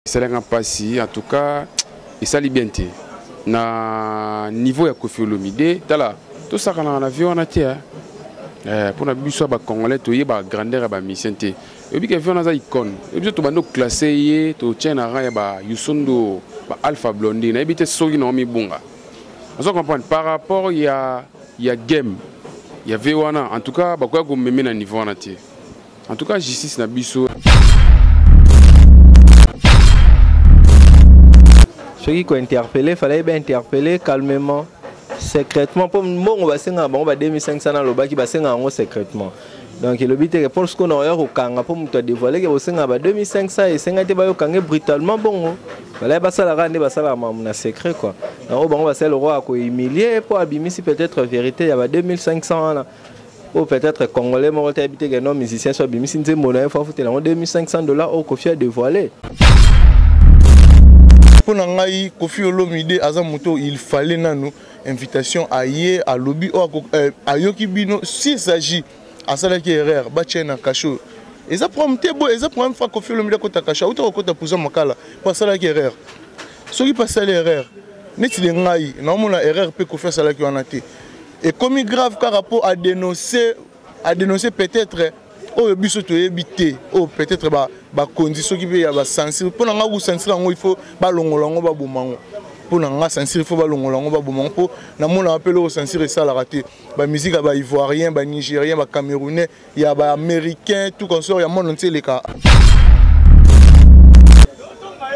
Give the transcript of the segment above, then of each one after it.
Esalaka mpasi en tout cas, esali bien te na niveau ya Koffi Olomide. Tala, tosakanaka na vie wana te mpona biso ya bacongolais, toyeba grandeur ya bamusicien te. Oyebi ke vie wana aza icône. Oyebi biso tobandi oclasse ye, totia na rang ya ba Youssou N'Dour, ba Alpha Blondy. Nayebi te soki nango mibunga, ozo comprendre par rapport ya game ya vie wana. En tout cas, bakoya komeme na niveau wana te. En tout cas, justice na biso. Soki kointerpeller, fallait bainterpeller calmement, secrètement, mpo mbongo basengaka bango ba 2500, nalobaki basengaka yango secrètement. Donc elobi te ke mpo soki na oya kokanga mpo moto adévoile ke bosengaka ba 2500, esengai te bayokange brutalement. Bongo balai basalaka nde basalaka makambo na secret quoi. Na oyo bango basali lokola ya kohumilie mpo abimisi peut-être vérité ya ba 2500 wana, oyo peut-être congolais moko te ayebi te ke non, musicien so abimisi nzembo na ye, fo afutela yango 2500 $. Oyo Koffi adévoile. Mpo na ngai, Koffi Olomide aza moto, il fallait nanu invitation aye, alobi oyo ayoki bino. S'il s'agit asalaki erreur, batia na cachot, eza problème te. Boye eza problème fa Koffi Olomide akota cachot, auta kokota prison Makala mpo asalaki erreur. Soki mpe asali erreur neti de ngai naomona erreur mpe Koffi asalaki wana te, ekomi grave kaka mpo adénonce, adénonce peut-être oyo biso toyebi te, oyo peut-être bakonzi soki mpe ya bacensure. Mpo na nga, kocensure yango, il faut balongola yango, baboma yango. Mpo na nga, censure, il faut balongola yango, baboma yango, mpo namonaka mpe eloko censure esalaka te. Bamusique ya baivoirien, banigérien, bacamerounais, ya baaméricain, tout consort ya monde entier eleka,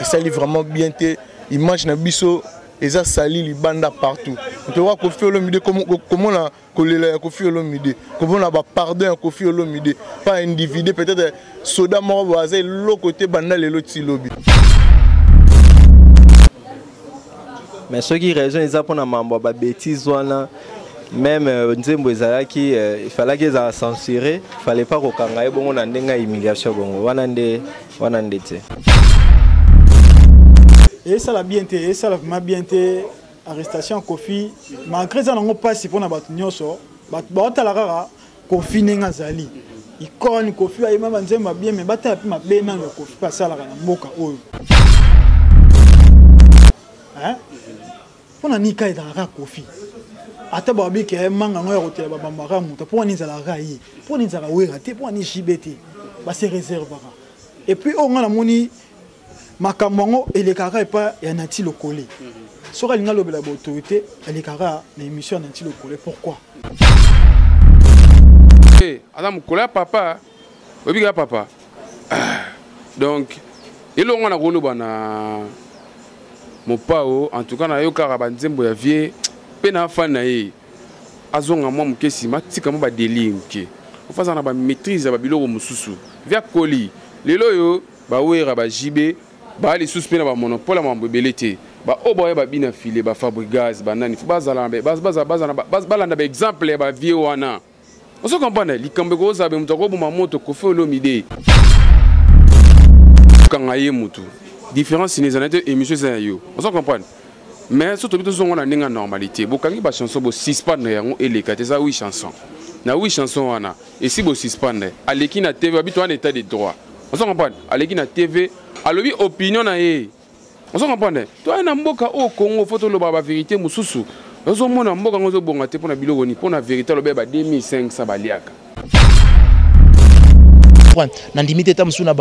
esali vraiment bien te. Image na biso eza sali libanda partout. Tokoka Koffi Olomide, komona kolela ya Koffi Olomide, komona bapardon ya Koffi Olomide pa individu, peut-être soda moko boye aza eloko te, banda lelo ti lobi. Mais soki raison eza mpona mambo ya babêtise wana, même nzembo ezalaki, ifalaki ezala censuré, fallait pas kokanga ye bongo na ndenge ya humiliation bongo wana. Nde wana nde te. Esala bien te, esala vraiment bien te, arrestation ya Koffi. Malgré eza nango mpasi mpona bato nyonso, bato baotala kaka Koffi ndenge azali icône. Koffi ayeba banzembo bien, mais batala mpe mabe nano ya Koffi mpe asalaka na mboka oyo. Mpona nini ka ezalaka kaka Koffi? Ata babiki manga yango ya kotela, babambaka moto, mpo wani ezalaka kaka ye? Mpo nini ezalaka Wera te? Mpo wani JB te? Base réservaka. Et puis oyo nga namoni, makambo yango elekaka epai ya Nati Lokole. Soki alingi alobela baautorité, elekaka na émission ya Nati Lokole. Pourquoi? Aza mokolo ya papa, oyebi kaka papa. Donc elongo na koloba na Mopao, en tout cas nayokaka banzembo ya vie mpe na fan na ye. Azonga mwa moke nsima, atika mwa badélire moke, ofaza na bamaîtrise ya babiloko mosusu. Via koli lelo oyo, bawera, bajibe baa lisusu mpe na bamonopole ya mambo ebele te. Baoyo baya babina file, bafabrigas, banani, fo balanda baexemple ya bavie wana. Ozo comprendre likambo ekozala be moto akoboma moto. Koffi Olomide, kanga ye motu, différence ni ezala te. Émission eza ya yo, ozo comprendre. Mais so tobi tozonga na ndenge ya normalité, bokangi bachanson, bosuspendre yango, eleka te. Eza 8 chanson. Na 8 chanson wana, esi bosuspendre, aleki na TV, babi towana état de droit. Ozo comprendre, aleki na TV, alobi opinion na ye. Ozo comprendre, toya na mboka oyo Congo, fo toloba bavérité mosusu. Ozomona mboka yango ezobonga te mpona biloko nini? Mpona vérité alobi ya ba 2500 baliaka. Nandimi te ta mosusu na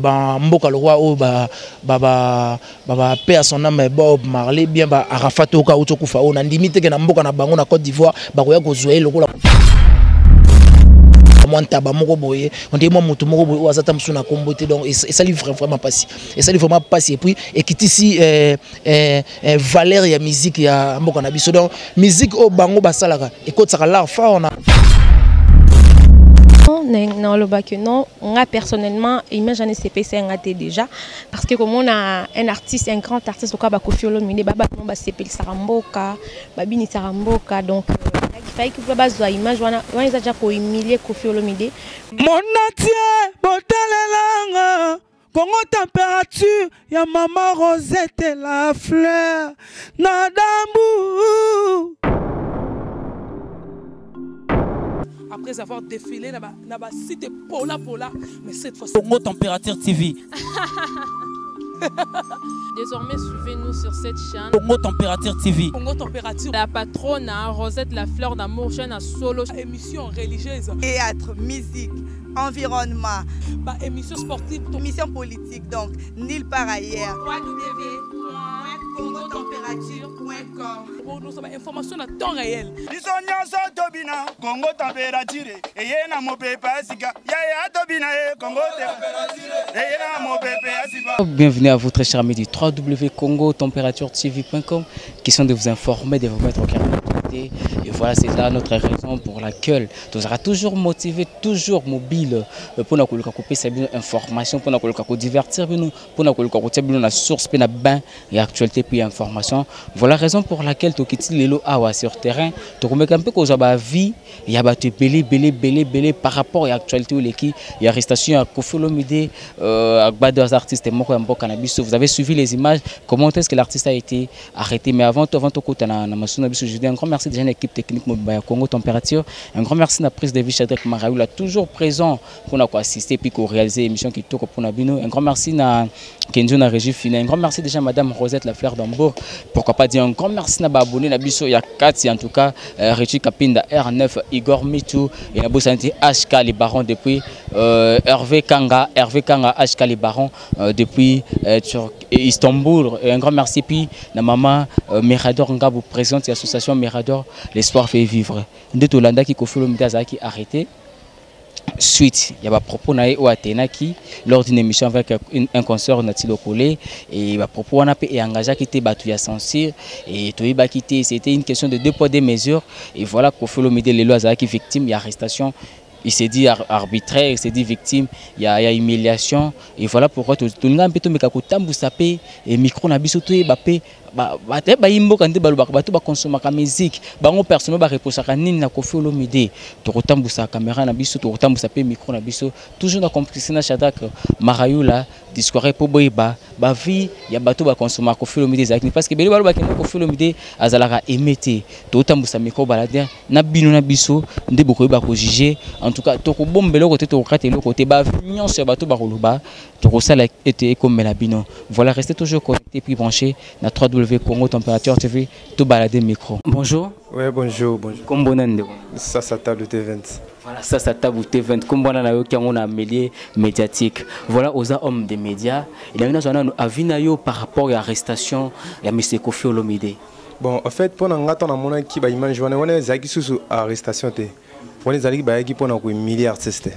bamboka lokwa oyo bapaix à son âme Bob Marley, bien ba Arafat oyo auti okufa oyo, nandimi te ke na mboka na bango na Côte d'Ivoire bakoya kozwa ye lokola mwa ntaba moko boye, ondie mwa motu moko boye oyo aza ta mosusu na kombo te. Donc esali vraiment mpasi, esali vraiment mpasi. Et puis ekitisi valeur ya musique ya mboka na biso. Donc musique oyo bango basalaka ekotisaka l'art fort na Nalobaki non, nga personnellement, image wana esepesi nga te déjà, parce que komona un artiste, un grand artiste lokola baKoffi Olomide, babato basepelisaka mboka, babinisaka mboka, donc fallait que bazwa image wana. Wana eza déjà kohumilie Koffi Olomide. Monatie botalelanga Kongo température ya mama Rosette la fleur na dambu. Après avoir défilé na ba site pola pola, mais cette fois Congo Température TV. Désormais, suivez-nous sur cette chaîne. Congo Température TV. Congo Température. La patronne, hein, Rosette La Fleur d'Amour, chaîne à solo. Émission religieuse. Théâtre, musique, environnement. Bah, émission sportive. Émission politique, donc, nulle part ailleurs. www.congotempérature.com Nous sommes information à temps réel. Biso nyonso tobina Congo Température eye na mopepe ya sika yaya tobina ye Congo eye na mopepe ya sika. Bienvenue à vous très chers amis du www.congotempératuretv.com qui sont de vous informer, de vous mettre au clair de l'actualité. Et voilà, c'est là notre raison pour laquelle nous sera toujours motivé, toujours mobile pour nous couper cette information, pour nous divertir, pour nous couper la source, pour nous bain et actualité puis information. Voilà la raison pour laquelle tokiti lelo awa sur terrain, tokomeka mpe kozwa ba vie ya bato ebele ebele ebele ebele par rapport ya actualité oyo eleki ya arrestation ya Koffi Olomide, Agbado aza artiste moko ya mboka na biso. Vous avez suivi les images, comment est-ce que l'artiste a été arrêté. Mais avant tout, avant tokota na masolo na biso, je dis un grand merci déjà na équipe technique mobimba ya Congo Température, un grand merci na prise de vue Shadrach Maraoula, toujours présent pour nous assister puis pour réaliser émission kitoko pour na bino. Un grand merci na Kenzo na régie finale, un grand merci déjà madame Rosette La Fleur d'Hambourg, pourquoi pas dire un grand merci na ba abonné na biso ya 4 en tout cas, Richie Kapinda R9, Igor Mitou et na Bosanti HK les barons depuis Hervé Kanga, Hervé Kanga HK les barons depuis Istanbul. Et un grand merci puis na maman Mirador Ngabou, présidente de l'association Mirador l'espoir fait vivre. Nde tolanda ki Koffi Olomide azalaki arrêté suite il y a ba propos na ye oyo atenaki lors d'une émission avec un concert na Tilo Kole, et ba propos wana pe e engageaki te bato ya censure et toyebaki te, c'était une question de deux poids deux mesures. Et voilà Koffi Olomide lelo azalaki victime ya arrestation. Il s'est dit arbitraire, il s'est dit victime, il y a humiliation. Et voilà pourquoi tout le monde peut tomber kotambusa pe et micro na biso to ba pe ba ba te ba imboka nde balobaka bato ba consommaka musique bango personnellement ba reposaka nini na Koffi Olomide. To kotambusa caméra na biso, to kotambusa pe micro na biso, toujours na complicité na Shadrach Marayula discours po boyeba ba vie ya bato ba consommaka Koffi Olomide ezalaki parce que bele balobaka no Koffi Olomide azalaka aimé te. To kotambusa micro baladin na bino na biso nde bokoyeba ko juger. En tout cas to kobombela côté to kokata eloko te, ba vie nyonso ya bato ba koloba to kosala ete ekomela bino. Voilà, restez toujours connectés puis branchés na 3W Congo Température TV, to balader micro. Bonjour. Ouais, bonjour, bonjour. Kombo na ndeko? Ça, ça table T20. Voilà, ça, ça table T20. Kombo na yo ki on a milieu médiatique. Voilà, aux hommes des médias. Il y a une zone avis na yo par rapport à l'arrestation ya monsieur Koffi Olomide. Bon, en fait, pour nga tona mona ki ba image wana wana ezalaki susu arrestation te. Wana ezalaki bayaki mpona kohumilier artiste.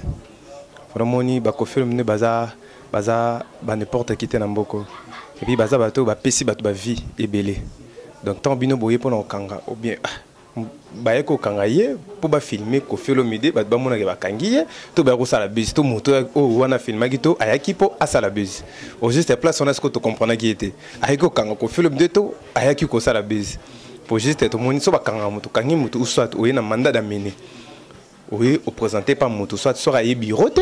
Vraiment moni ba Koffi Olomide baza ba n'importe qui te na mboka. Et puis baza bato bapesi bato ba vie ebele. Donc tant bino boye mpona kokanga ou bien baye kokanga ye mpo bafilme Koffi Olomide, bato bamonaka bakangi ye to baya kosala buzz to moto oyo wana afilmaki to ayaki mpo asala buzz. Au juste place wana sikoyo tokomprenaki ye te, ayaki kokanga Koffi Olomide to ayaki kosala buzz. Po juste tomoni so bakangaka moto, okangi moto ou soit oye na mandat d'amener, oye oprésente pa moto, soit soki aye bureau te,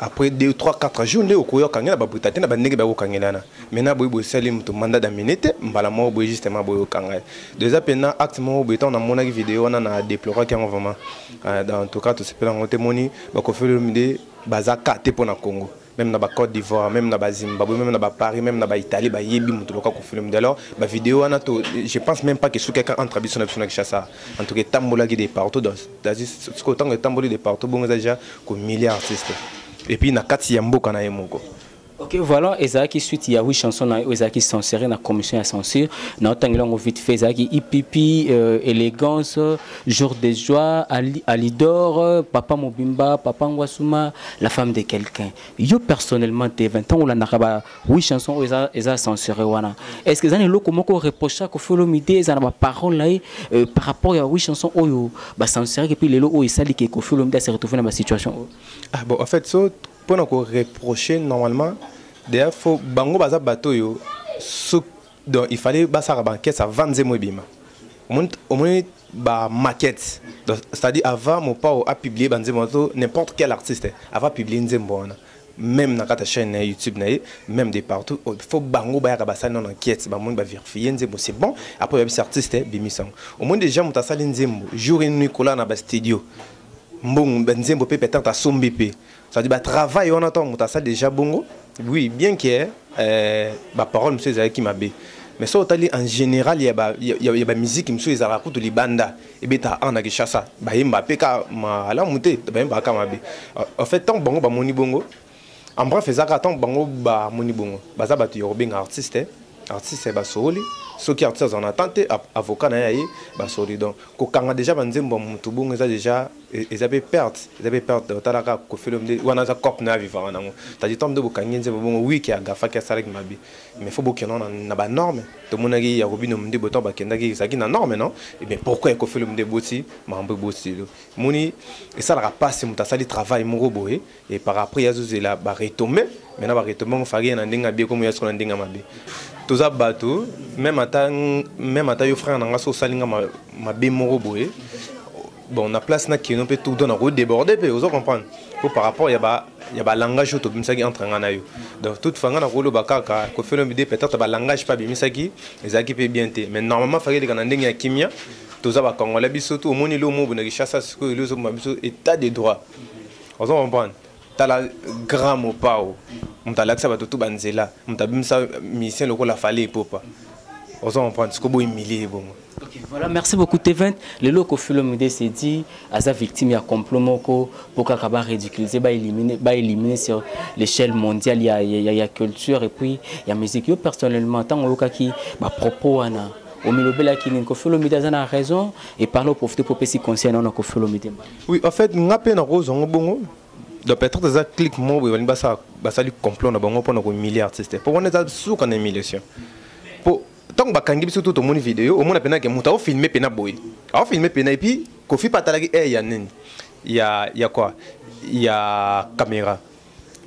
après 2 3 4 jours nde okoya okangela babuta te na bandenge bakokangela wana. Maintenant boye bosali moto mandat d'amener te, mbala moko boye justement boye okanga ye. Déjà mpena acte moko boye, ntango namonaki video wana na déploraki yango vraiment. En tout cas tosepela yango te. Moni baKoffi Olomide baza ka te mpo na Congo, même na baCôte d'Ivoire, même na baZimbabwe, même na baParis, même na baItalie, bayebi moto loka Koffi Olomide. Alors bavideo wana to je pense même pas que soki quelqu'un entre biso na biso na Kinshasa, en tout cas etambolaki de partout. Sikoyo ntango etamboli de partout bongo, eza déjà kohumilier artiste et puis na kati ya mboka na ye moko. Ok, voilà, ezalaki suite ya huit chansons na oyo ezalaki censuré na commission ya censure. Na otangela yango vite fait, ezalaki IPP, Élégance, Jour de joie, Ali, Alidor, Papa Mobimba, Papa Ngwasuma, La femme de quelqu'un. Yo personnellement te 20 ans olandaka ba huit chansons oyo eza censuré wana. Est-ce que eza na eloko moko reprocha Koffi Olomide, eza na baparole na ye par rapport ya huit chansons oyo bacensuré et puis lelo oyo esali ke Koffi Olomide ase retrouve na basituation oyo? Ah bon, en fait so mpona koreprocher, normalement déjà faut bango baza bato oyo so, donc il fallait basala baenquête avant nzembo ebima. Omoni bamaquette, c'est-à-dire avant mopao apublie banzembo to n'importe quel artiste avant publier nzembo wana, même na kati ya chaîne na YouTube na ye, même de partout, il faut bango bayaka basali nano enquête, bamoni bavérifie nzembo, c'est bon, après bayebisi artiste bimisango. Omoni déjà moto asali nzembo jour et nuit kola na bastudio, mbongo banzembo mpe peut-être asombi mpe, c'est-à-dire batravail wana, ntango moto asali déjà bongo, oui, bien que Baparole mosusu ezalaki mabe, mais soki otali en général ya bamusique mosusu ezalaka kutu libanda, ebetaka awa na Kinshasa, bayemba mpe ka malamu te, bayembaka ka mabe. En fait, ntango bango bamoni bongo, en bref, ezalaka ntango bango bamoni bongo, baza bato ya kobenga artiste, artiste basoli. Soki artiste azala na temps te, avocat na ye aye, basoli. Donc kokanga déjà banzembo ya motu bongo eza déjà, eza mpe perte, eza mpe perte. Otalaka Koffi Olomide wana, aza cope na ye, avivaka nango. C'est-à-dire, ntango nde bokangi nzembo bongo, wiki agafaki, asalaki mabe, mais faut bokenda na banorme. Tomonaki ya Robinho Mundibu, ntango bakendaki, ezalaki na norme, non? Et bien, pourquoi Koffi Olomide eboti makambo eboti lelo? Moni esalaka mpasi, moto asali travail moko boye et par après azozela baretombées. Maintenant baretombées ngo fari na ndenge abie komo ya siko na ndenge mabe. Toza bato, même ata yo frère na nga, so osali nga mabe moko boye, bon, na place nakende mpe tout na kodéborde mpe, ozo comprendre, po par rapport ya balangage oyo tobimisaki entre nga na yo. Donc toutefois, nga na koloba kaka Koffi Olomide, peut-être balangage mpe abimisaki ezalaki mpe bien te, mais normalement faki eleka na ndenge ya kimia. Toza bacongolais biso tu. Omoni elo mo na Kinshasa sikoyo, elo ezoboma biso état de droit, ozo comprendre? Tala grand Mopao, moto alakisa bato tu banzela, moto abimisa musicien lokola Fally Ipupa, ozo comprendre? Sikoyo bohumilie bongo. Ok, voilà, merci beaucoup T20. Lelo Koffi Olomide s'est dit aza victime ya complot moko pour kaka ba ridiculiser, ba éliminer sur l'échelle mondiale ya culture et puis ya musique. Yo personnellement, tant oyokaki ba propos wana, omilobelaki nini? Koffi Olomide aza na raison et parler au profiter pour pesi conseil na Koffi Olomide? Oui, en fait, nga mpe na kozongo bongo. Donc peut-être eza clique moko boye, balingi basali complot na bango mpona kohumilie artiste, mpo wana eza suka na humiliation. Po ntango bakangi biso tu, tomoni video, omona mpena ke moto aofilme mpena boye, aofilme mpena. Et puis Koffi mpe atalaki aire ya nini, ya quoi, ya caméra,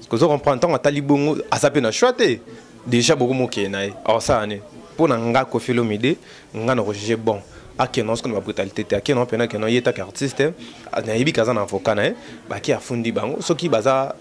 kozo comprendre? Ntango atali bongo, aza mpe na choix te. Déjà bokomokende na ye, aosala nini? Mpo na nga, Koffi Olomide, nga na kojuge bon, akende soki na babrutalité te, akende mpena, akende ye taki artiste. Nayebi ke aza na avocat na ye, baki afundi bango. Soki baza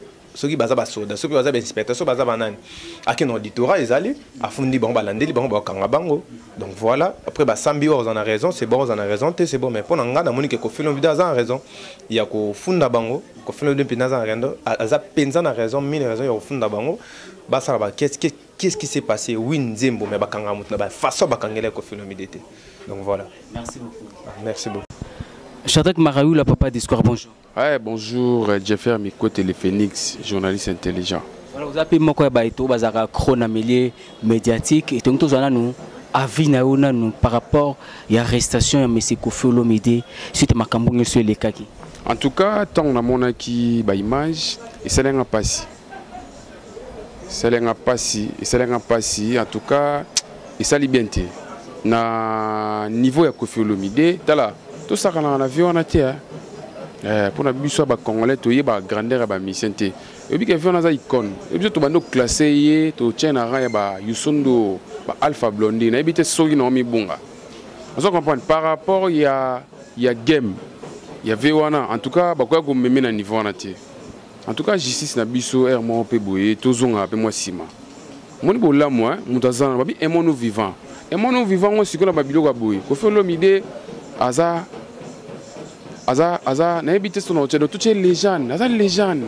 basoda, soki baza bainspecteur, soki baza banani, akende auditorat ezali, afundi bango, balandeli bango, bakokanga bango. Donc voilà, après basambi, oyo oza na raison, c'est bon, oza na raison te, c'est bon. Mais mpo na nga, namoni ke Koffi Olomide aza na raison ya kofunda bango. Koffi Olomide mpenza aza na raison, aza mpenza na raison, mille raison ya kofunda bango. Basala ba qu'est-ce qui s'est passé? Oui, nzembo, mais bakanga moto na bafaçon bakangela Koffi Olomide te. Donc voilà. Merci beaucoup. Merci beaucoup. Shadrach Maraoula, papa d'Histoire, bonjour. Ouais, bonjour, Jeffer Mikote, le Phoenix, journaliste intelligent. Voilà, vous avez moko ya baito bazaka accro na milieu médiatique et donc tozana nous avis na yo nanu par rapport ya arrestation ya monsieur Koffi Olomide suite makambo nyonso elekaki. En tout cas, tant namonaki ba image, esalenga pasi. Esalenga pasi, esalenga pasi, en tout cas, esali bien te. Na niveau ya Koffi Olomide, tala, tosakana na vie wana te, hein. Mpona biso ya bacongolais, toyeba grandeur ya bamusicien te. Oyebi ke vie wana aza icône. Oyebi biso tobandi oclasse ye, totie na rang ya baYoussou, baAlpha Blondy. Nayebi te soki nango mibunga, ozo comprendre, par rapport ya game ya vie wana. En tout cas, bakoya komeme na niveau wana te. En tout cas, justice na biso aire moko mpe boye, tozongaka mpe mwa nsima. Moni bolamu, moto aza na babi aimons-nous vivant, aimons-nous vivant ngo. Sikoyo na babiloko ya boye, Koffi Olomide aza nayebi te so na otia. Donc totie légende, aza légende,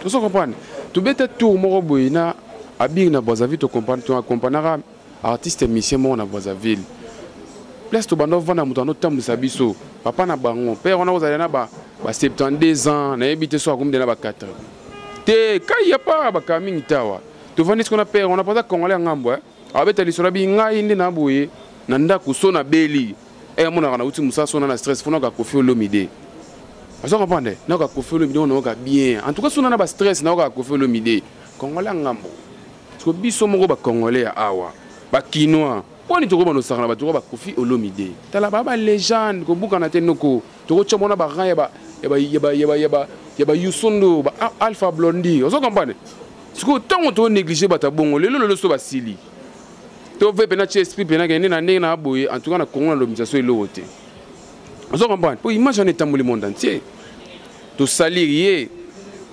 tozo comprendre. Tobeta tour moko boye na abiri na Brazzaville, tocomprendre, toaccompagnaka artiste musicien moko na Brazzaville. Place tobanda ovanda, moto andotambwisa biso, papa na bango, père wana kozala na ba 72 ans, nayebi te so akomi te na ba 4 te. Kai ya pa bakala mingi te awa tovandi siko na père wana, mpo aza congolais ya ngambo. Abeta lisolo, abi ngai nde na boye na ndako, so nabeli amonaka nauti mosala, so na na stress, fo nayoka Koffi Olomide, ozo comprendre? Nayoka Koffi Olomide oyo, nayoka bien. En tout cas, so na na bastress, nayokaka Koffi Olomide, congolais ya ngambo. Parce que biso moko bacongolais ya awa, bakinois, mponi tokobana osaka na bato oyo baKoffi Olomide? Tala, baa balégende, kobukana te noko. Tokotya mona barang ya baYoussou, baAlpha Blondy, ozo comprendre? Sikoyo ntango tonéglige bato ya bongo, lelo so basili tove mpena tia esprit mpena kende na ndenge na boye. En tout cas, na Congo na lobimisa so eloko te, ozo comprendre? Mpo image wana etamboli monde entier, tosaliri ye,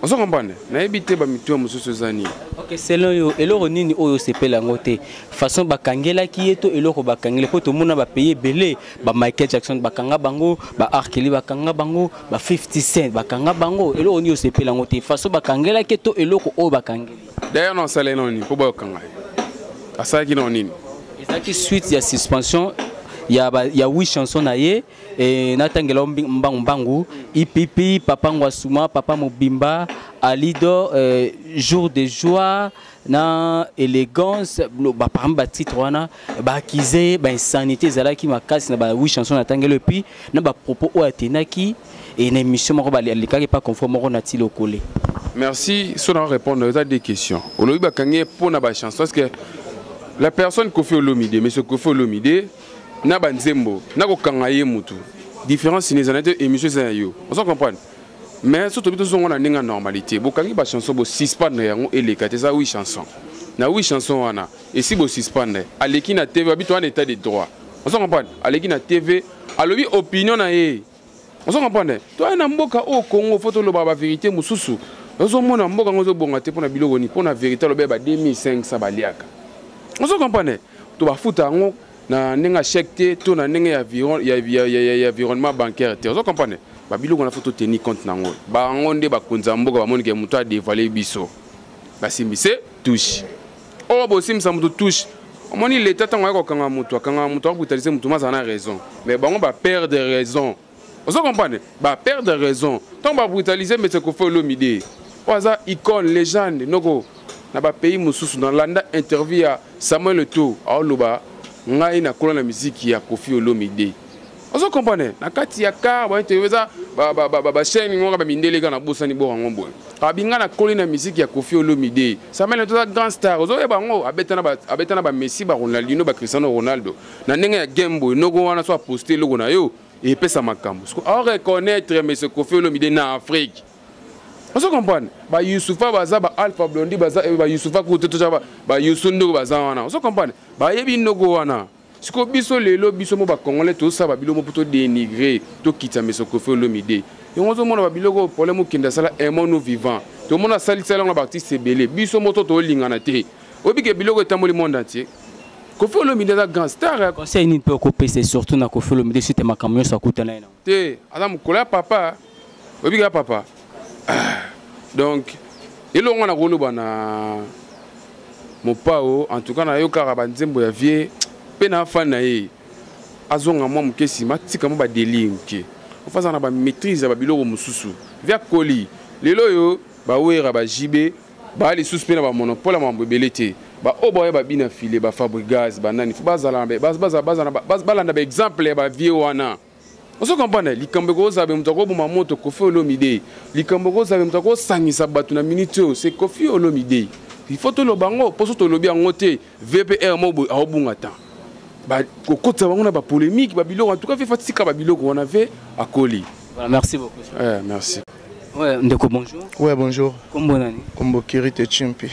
ozo comprendre? Nayebi te bamituya mosusu eza nini. Ok, selon yo, eloko nini oyo osepela yango te? Façon bakangelaki ye to eloko bakangeli? Mpo tomona bapays ebele, ba Michael Jackson bakanga bango, ba R. Kelly bakanga bango, ba 50 Cent bakanga bango. Eloko nini osepela yango te? Façon bakangelaki to eloko oyo bakangeli? D'ailleurs, na osala noni mpo bayokanga ye. Asalaki nao nini? Ezalaki suite ya suspension ya ba, ya huit chansons na ye e natangela mbangu mbangu ipipi papa ngwasuma papa mobimba alido euh, jour de joie na élégance parmi batitre wana baakize ye bainsanité ezalaki makasi na ba huit chansons natangeli epuis na bapropos oyo atenaki e na émission moko alekaki pa confort moko na ti lokole. Merci. So na répondre eza deux questions. Olobi bakangi ye mpo na bachanson parce que la personne Koffi Olomide, monsieur Koffi Olomide, na banzembo na kokanga ye mutu, différence nini ezala te? Émission eza ya yo, ozo comprendre? Mais so tobi tozonga na ndenge ya normalité, bokangi bachanson, bosuspendre yango, eleka te. Eza huit chanson. Na huit chanson wana esi bosuspendre, aleki na TV, abi to wana état de droit, ozo comprendre? Aleki na TV, alobi opinion na ye, ozo comprendre? Toya na mboka oyo Congo, fo tolobaka bavérité mosusu. Ozomona mboka yango ezobonga te mpona biloko nini? Mpona vérité alobi ya ba 2500 baliaka, ozo comprendre? To bafuta yango na ndenge ya chèque te, to na ndenge ya environnement bancaire te, ozo comprendre? Babiloko na fo totenir compte nango. Bango nde bakonzi ya mboka, bamoni ke moto adévoile biso, basimbise touche oyo bosimbisa moto touche. Omoni leta ntango aya kokanga moto, akangaka moto, abrutalize moto, mazala na raison, mais bango baperdre raison, ozo comprendre? Baperdre raison ntango babrutalize monsieur Koffi Olomide oyo aza icône, légende noko na bapays mosusu. Nalanda interview ya Samuel Eto'o, aoloba: "Ngai nakola na miziki ya Koffi Olomide." Ozo comprendre? Na kati ya car bainterview eza bachaîne moko bamindele kaka, nabosani boko yango boye. Abi: "Ngai nakoli na miziki ya Koffi Olomide." Samuel Eto'o aza grand star, ozoyeba yango, abeta na baMessi, baRonaldinho, baCristiano Ronaldo na ndenge ya game boye. Noko wana so aposte eloko na yo, epesa makambo. Aoreconnaître monsieur Koffi Olomide na Afrique, ozo comprendre? Bayusufa baza, baAlpha Blondy baza, bayusufa kutu toza, bayusu ndoko baza wana, ozo comprendre? Bayebi ndoko wana. Sikoyo biso lelo, biso mo bacongolais, tozosala babiloko mpo todénigre, tokitisa monsieur Koffi Olomide. Yango ozomona babiloko, problème okende asala aimons nous vivant, tomona asalisala yango na baartiste ebele. Biso moto tolingana te. Oyebi ke biloko etamboli monde entier. Koffi Olomide aza grand star. Conseil nini mpe okopesa surtout na Koffi Olomide suite makambo nyonso akutana ye na? Te, aza mokolo ya papa, oyebi kaka papa. Ah, donc elongo na koloba na Mopao, en tout cas nayokaka banzembo ya vie mpe na fan na ye, azonga mwa moke nsima, atika mwa badélire moke, ofaza na bamaîtrise ya babiloko mosusu. Via koli lelo oyo, bawera, bajibe baa lisusu mpe na bamonopole ya mambo ebele te. Baoyo baoya babina file, baFabregas, banani, fo balanda baexemple ya bavie wana, ozo comprendre? Likambo ekozala be moto akoboma moto, Koffi Olomide. Likambo ekozala be moto akosangisa bato na minute oyo, c'est Koffi Olomide. Il faut toloba yango, mpo so tolobi yango te, VPR mo boye aobunga temps, kokotisa bango na bapolémique, babiloko. En tout cas ve tika babiloko wana, ve akoli. Voilà, merci beaucoup. Ouais, merci. Ouais, ndeko, bonjour. Ouais, bonjour. Kombo nani? Kombo Kirite Chimpi.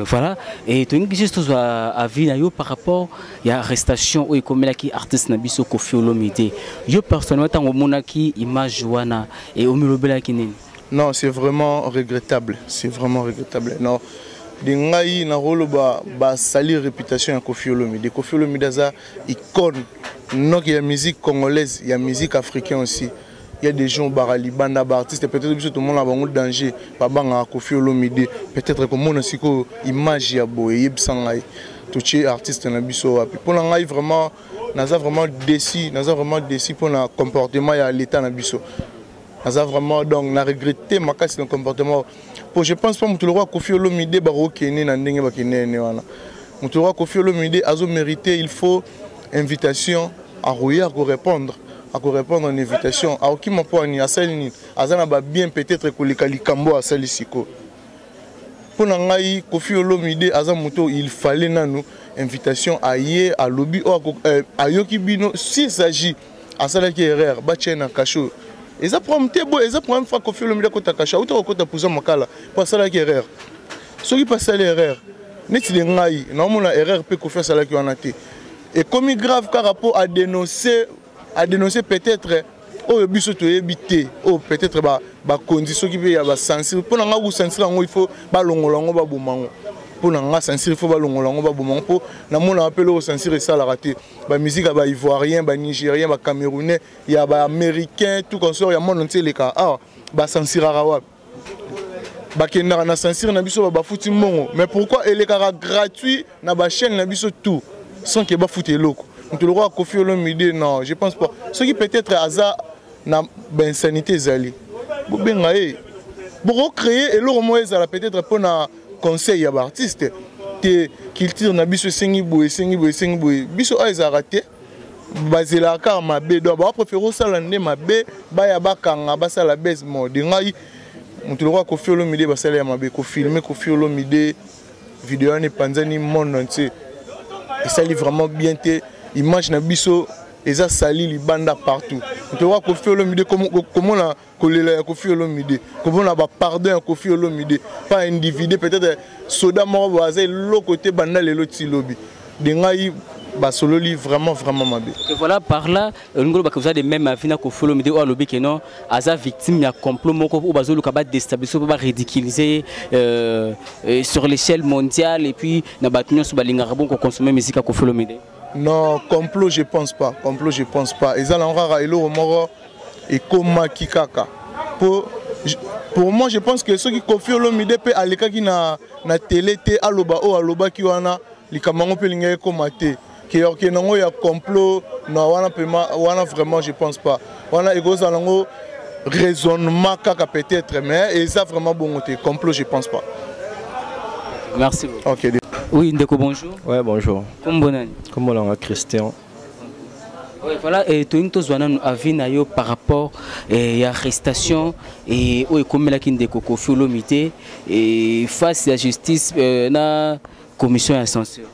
Voilà, et tolingi juste tozwa avis na yo par rapport ya arrestation oyo ekomelaki artiste na biso Koffi Olomide. Yo personnellement, ntango omonaki image wana e omilobelaki nini? Non, c'est vraiment regrettable, c'est vraiment regrettable. Non, de ngai nakoloba basali réputation ya Koffi Olomide. Koffi Olomide aza icône noki ya musique congolaise, ya musique africain aussi. Il y a des gens bara libanda, baartiste peut-être biso tomona bango danger, babangaka Koffi Olomide. Peut-être komona sikoyo image ya boye, eyebisa ngai totie artiste na biso wapi? Mpo na ngai, vraiment naza vraiment déçu, naza vraiment déçu mpona comportement ya l'état na biso. Naza vraiment, donc na regretté makasi na comportement, po je pense pas moto lokola Koffi Olomide bakokende na ndenge bakende ene wana. Moto lokola Koffi Olomide azomérite, il faut invitation, akoya akorépondre, akorépondre na invitation. Akokima mpo ani? Asali nini? Aza na babien peut-être koleka likambo asali sikoyo. Mpo na ngai, Koffi Olomide aza moto, il fallait nanu invitation, aye alobi oyo ayoki bino. S'il s'agit asalaki erreur, batia na cachot, eza problème te. Boye eza problème fa Koffi Olomide akota cachot, auta kokota prison Makala mpo asalaki erreur. Soki mpe asali erreur neti de ngai naomona erreur mpe Koffi asalaki wana te, ekomi grave kaka mpo adénonce, adénonce peut-être oyo biso toyebi te, oyo peut-être bakonzi soki mpe ya bacensure. Mpo na nga, kocensure yango, il faut balongola yango, baboma yango. Mpo na nga, censure, il faut balongola yango, baboma yango, mpo namonaka mpe eloko censure esalaka te. Bamusique ya baivoirien, banigérien, bacamerounais, ya baaméricain, tout consort ya monde entier eleka awa, bacensuraka wapi? Bakendaka na censure na biso, bafuti mbongo, mais pourquoi elekaka gratuit na bachaîne na biso tout sans ke bafuta eloko? Moto lokola Kofi Olomide, non, je pense pas. Soki peut-être aza na bainsanité, ezali bobenga ye, bokocréer eloko moko ezala peut-être mpona conseil ya baartiste te. Culture na biso esengi boye, esengi boye, esengi boye. Biso oyo ezalaka te, bazelaka kaka mabe. Donc bapréféré osala nde mabe, baya bakanga, basala bese mode. Ngai, moto lokola Kofi Olomide, basala ya mabe, kofilme Kofi Olomide, video wana epanzani monde entier, esali vraiment bien te. Image na biso eza sali libanda partout. Moto lokola Kofi Olomide, komona kolela ya Kofi Olomide, komona bapardon ya Kofi Olomide pa individu, peut-être soda moko boye aza eloko te, banda lelo ti lobi de ngai basololi vraiment vraiment mabe. Et voilà, par là olingi olobaka oza de même avis na Kofi Olomide oyo alobi ke non, aza victime ya complot moko oyo bazoluka badéstabiliser mpo baridiculiser sur l'échelle mondiale, et puis na bato nyonso balingaka bon koconsommer musique ya Kofi Olomide? Non, complot, je pense pas. Complot, je pense pas. Eza nango kaka eloko moko ekomaki kaka. Pour moi, je pense que soki Kofi Olomide mpe alekaki na télé te, aloba oyo alobaki wana, likambo yango mpe elingaki ekóma te ke okende yango ya complot na wana pema wana. Vraiment, je pense pas. Wana ekozala yango raisonnement kaka peut-être, mais eza vraiment bongo te. Complot, je pense pas. Merci. Ok. Oui, ndeko, bonjour. Ouais, bonjour. Kombo nani? Kombo nanga Christian. Ouais, voilà, et toyingi tozwa nanu avis na yo par rapport ya arrestation et oyo ekomelaki ndeko Kofi Olomide et face ya justice na commission ya censure.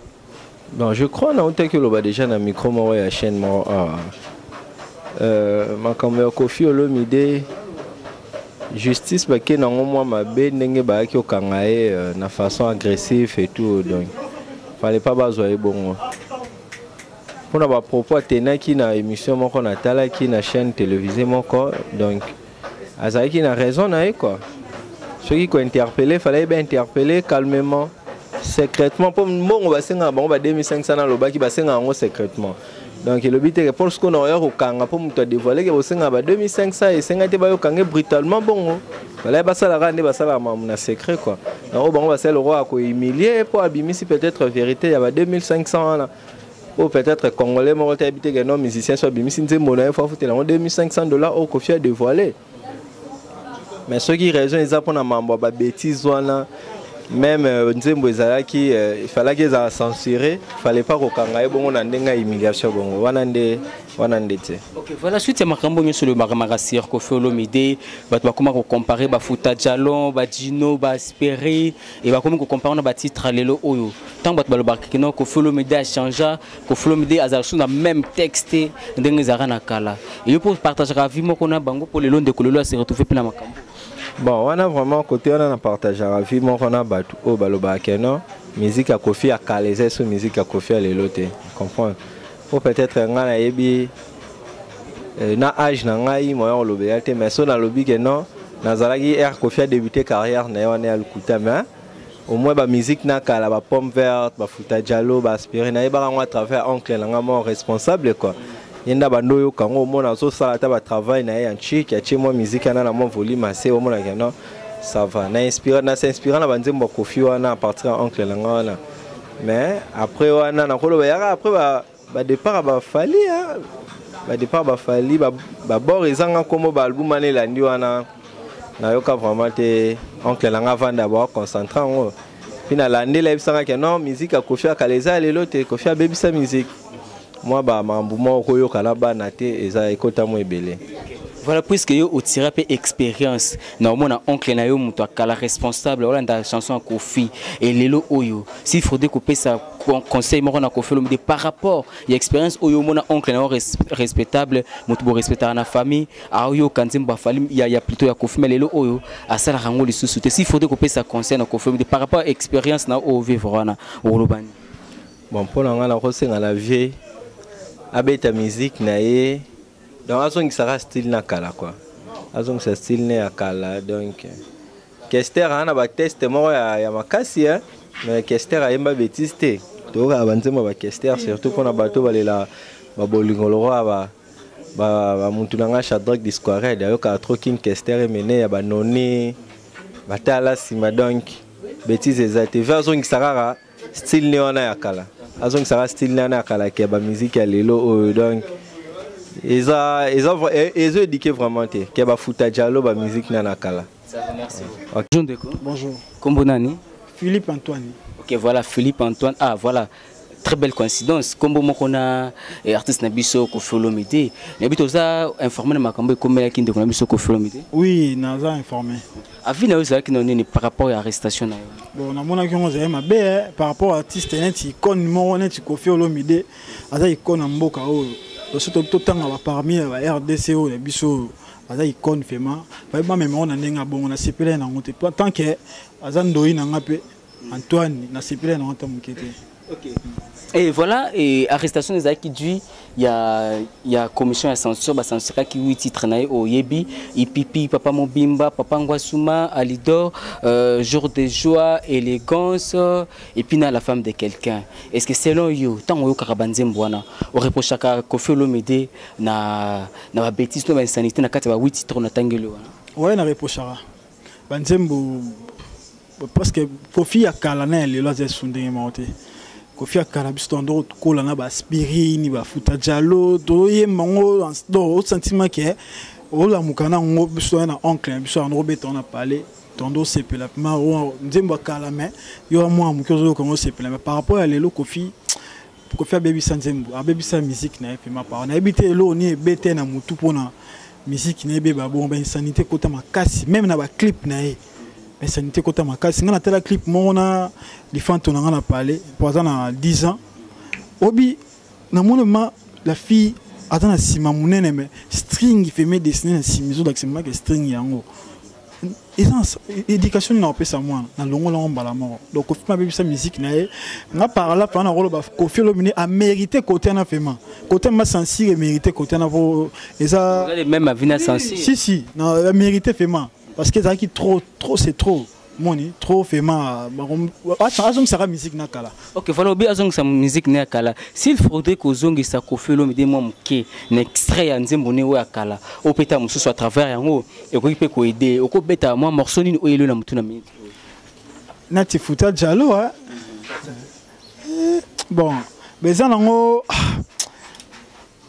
Bon, je crois na otaki oloba déjà na micro moko ya chaîne moko awa. Makambo ya Kofi Olomide, justice bake nango mwa mabe ndenge bayaki kokanga ye na façon agressive et tout. Donc fallait pas bazwa ye bongo mpona bapropos atenaki na émission moko natalaki na chaîne télévisée moko. Donc azalaki na raison na ye quoi. Soki kointerpeller, fallait bainterpeller calmement, secrètement, mpo mbongo basengaka bango ba 2500, nalobaki basengaka yango secrètement. Donc elobi te ke mpo sikoyo na oya kokanga mpo moto adévoile ke bosengaka ba 2500, esenga te bayokanga brutalement bongo. Balai basalaka nde basalaka makambo na secret quoi. Na oyo bango basali lokola kohumilie mpo abimisi peut-être vérité ya ba 2500 wana, oyo peut-être Congolais moko te ayebi te ke non, musicien so abimisi nzembo na ye, fo afutela yango 2500 $, oyo Kofi adévoile. Mais soki raison eza mpona mambo ya babêtise wana, même nzembo ezalaki ifalaki ezala censuré, fallait pas kokanga ye bongo na ndenge ya humiliation bongo wana nde wana nde te. Ok, voilà, suite ya makambo nyonso olobaka sur Kofi Olomide, bato bakoma kocompare bafuta jalon, badino, baasperi e bakomi kocompare na batitre lelo oyo. Ntango bato balobaka kino Kofi Olomide achangea, Kofi Olomide azala so na même texte ndenge ezalaka na kala, eyo mpo partageaka avis moko na bango mpo lelo ndeko lelo ase retrouve mpe na makambo? Bon, wana vraiment côté wana na partageaka avis moko na bato oyo balobaka ke non, musique ya Kofi ya kala eza so musique ya Kofi ya lelo te. Comprendre po peut-être ngai nayebi na age na ngai moyen kolobela te, mais so nalobi ke non, nazalaki ère Kofi adébute carrière na ye wana ya lokuta, mais au moins bamusique na kala, bapomme verte, bafuta jalo, baaspiré, nayebaka yango à travers oncle na ngai moko responsable quoi. Ye nda bando oyoka yango, omona azosala ata batravail na ye ya nchik, atie mwa musique wana na mwa volume ase, omonaka non, ça va. Na inspira, na s'inspira na banzembo ya Kofi wana à partir ya oncle na ngai wana. Mais après wana nakoloba yaka après ba badépart ya baFally, badépart baFally, babord ezanga nkombo, baalbum wana elandi wana, nayoka vraiment te. Oncle na nga avanda baconcentre yango, mpi nalandela, yebisanga ke non, musique ya Kofi akala eza ya lelo te, Kofi abebisa musique mwa bamambu moko koyoka na bana te, eza ekota mo ebele. Voilà, puisque yo otira mpe expérience na omona oncle na yo moto akala responsable olanda chanson ya Kofi e lelo oyo, s'il faudrait kopesa conseil moko na Kofi Olomide par rapport ya expérience oyo omona oncle na yo respectable, moto borespectaka na famille, aoyoka nzembo aFally ya plutôt ya Kofi, mais lelo oyo asalaka yango lisusu te, s'il faudrait kopesa conseil na Kofi Olomide par rapport ya expérience na oyo vivre wana, olobani? Bon, mpo na ngai, nakosenga na vie abeta musique na ye, donc azongisaka style na kala quoi, azongisa style ne ya kala. Donc Kester aa na bateste moko ya makasi, eh? Mais Kester ayemba bétise te. Toyokaka banzembo ya baKester, surtout mpona bato balela babolingo lokola bamutu na ngai Shadrack Disquared, ayokaka trop King Kester, emene ya banoni. Batala nsima donc bêtise eza te. Ve azongisa kaka style ne wana ya kala. Azongisa kaka style ne wana ya kala ke ba musique ya lelo oyo donc eza eza ezo éduquer vraiment te ke ba futa jalo ba musique na na kala. Ça va, merci. Okay. Bonjour ndeko. Bonjour. Kombo nani? Philippe Antoine. Ok, voilà Philippe Antoine. Ah, voilà. Très belle coïncidence. Kombo moko na eh, artiste na biso Koffi Olomide. Na biso toza informé na makambo ekomelaki ndeko na biso Koffi Olomide. Oui, naza informé. Avis na yo ezalaki na nini par rapport ya arrestation na yo? Bon, namonaki yango ezali mabe eh, par rapport à artiste neti icône moko neti Koffi Olomide aza icône ya mboka oyo. Toso totanga ba parmi ya ba RDC oyo na biso oyo aza icône vraiment. Bayebi bamema yango na ndenge ya bongo, nasepelaki na yango te. Tant que aza ndoyi na nga mpe Antoine, nasepelaki na yango ata moke te. Ok. Et voilà, et arrestation ezalaki dû ya ya commission ya censure, ba censuraki 8 titres na ye oyebi, Ipipi, Papa Mobimba, Papa Ngwasuma, Alidor, Jour de joie, Élégance, et puis na la femme de quelqu'un. Est-ce que selon yo, tant oyokaka ba nzembo wana, o reprochaka Koffi Olomide na na ba bêtises to ba insanité na kati ya ba 8 titres na tangeli wana? Ouais, na reprochaka. Ba nzembo parce que Koffi ya kala na ya lelo aza esu ndenge moko te. Koffi ya kala biso tondo kola na ba aspirine, ba futa jalo, toyemba yango donc o sentiment que olamuka na yango biso na oncle na biso yango beta na palais tondo sepela ma nzembo ya kala mais yo mwa moke ozoyoka yango sepela mais par rapport ya lelo Koffi, Koffi abebisa nzembo, abebisa musique na ye pema par nayebi te eloko nini ebete na mutu mpona musique na ye ebeba bongo ba insanité ekota makasi même na ba clip na ye. Insanité kota makasi nga natala clip moko na lifanto na nga na palais po aza na 10 ans obi namoni ma la fille aza na nsima monene mais string feme dessine na nsima ezolakisa maka string yango eza éducation nini nakopesa mwana nalongola yango mbala moko donc Koffi mabebisa musique na ye nga par là mpana nakoloba Koffi Olomide amérité côté wana vraiment côté ma censure mérité côté wana po eza même avis na censure si si na mérité vraiment parce que ezalaki trop trop c'est trop moni trop vraiment azongisaka musique na kala. Ok, voilà obi azongisa musique na kala. S'il faudrait kozongisa Koffi Olomide mwa moke na extrait ya nzembo ne oyo ya kala opeta mosusu à travers yango ekoki mpe koaider okobeta mwa morceau nini oyo elo na motu na minute nati futa jalo hein? Bon beza nango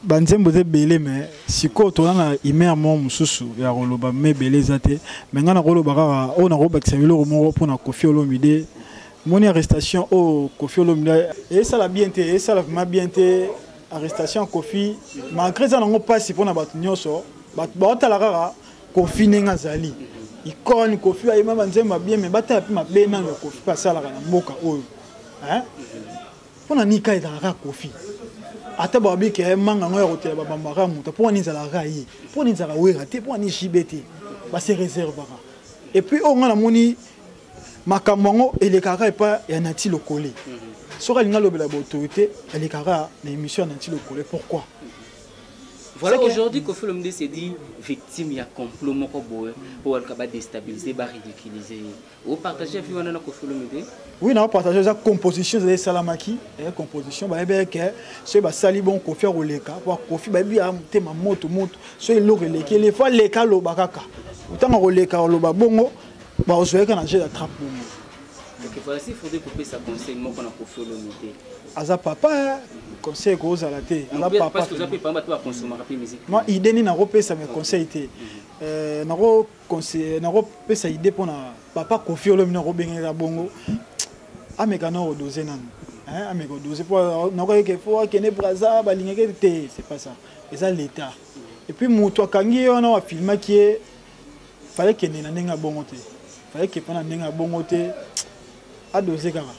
banzembo eza ebele mais sikoyo toza na humeur moko mosusu ya koloba me ebele eza te mais ngai nakoloba kaka oyo nakobakisa biloko moko mpona Koffi Olomide. Moni arrestation oyo Koffi Olomide esala bien te, esala vraiment bien te arrestation ya Koffi malgré eza nango mpasi mpona bato nyonso bato baotala kaka Koffi ndenge azali icône. Koffi ayema banzembo ya bien mais batala mpe mabe nano ya Koffi mpe asalaka na mboka oyo mpona nini kaka ezalaka kaka Koffi ata babiki ya manga yango ya kotela babambaka moto mpo wana ezalaka kaka ye mpo wana ezalaka Wera te mpo wana JB te base réservaka. Et puis oyo nga namoni makambo yango elekaka epa ya Nati Lokole soki alingi alobela baautorité elekaka na émission ya Nati Lokole pourquoi? Voilà, aujourd'hui, Koffi Olomide s'est dit victime, il y a complot moko boye, pour ba déstabiliser, ba ridiculiser. Vous partagez avis wana na Koffi Olomide? Oui, na partager ça composition de Salamaki, et composition ba ebe ke so ba sali bon Koffi roleka, pour Koffi ba bi te ma moto moto, so eloko eleki, les fois leka loba kaka. Autant roleka loba bongo, ba ozoyeka na jeu d'attrape bongo. Ok, voilà, s'il faudrait couper sa conseil moko na Koffi Olomide. Aza papa, conseil ko ozala te. Aza papa. Parce que vous avez pas mal de consommer rapide musique. Moi idée ni na repesa mes conseils te. Na conseil na repesa idée pona papa Koffi Olomide na robengela bongo. Ameka na rodose nanu. Hein, ameka rodose po na ko ke fo akene Brazza ba lingeke te, c'est pas ça. Eza l'état. Et puis mutu akangi yo na wa filma qui est fallait kende na ndenge bongo te. Fallait que pona ndenge bongo te. A doser kaka.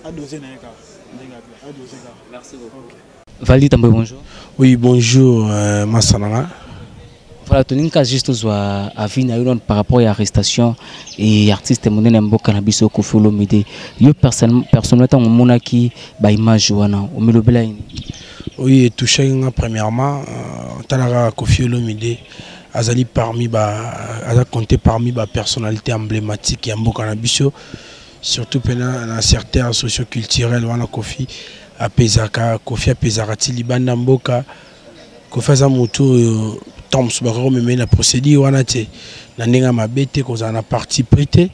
A doser na ye kaka. Ndenge bien, a doser kaka. Merci beaucoup. Okay. Valdi Tambwe, bonjour. Oui, bonjour, Massananga. Voilà, toninga juste ozwa avis na yo par rapport à l'arrestation et artiste monene mboka na biso Koffi Olomide. Yo personnellement tango omonaki ba image wana, omilobela nini? Oui, touché nga premièrement, talaka Koffi Olomide azali parmi ba aza compté parmi ba personnalité emblématique ya mboka na biso, surtout pena na secteur socio-culturel wana Koffi apezaka, Koffi apezaka ti libanda mboka. Koffi aza motu oyo Ntango mosusu bakoki komema na procédure wana te na ndenge ya mabe te, kozala na parti pris te.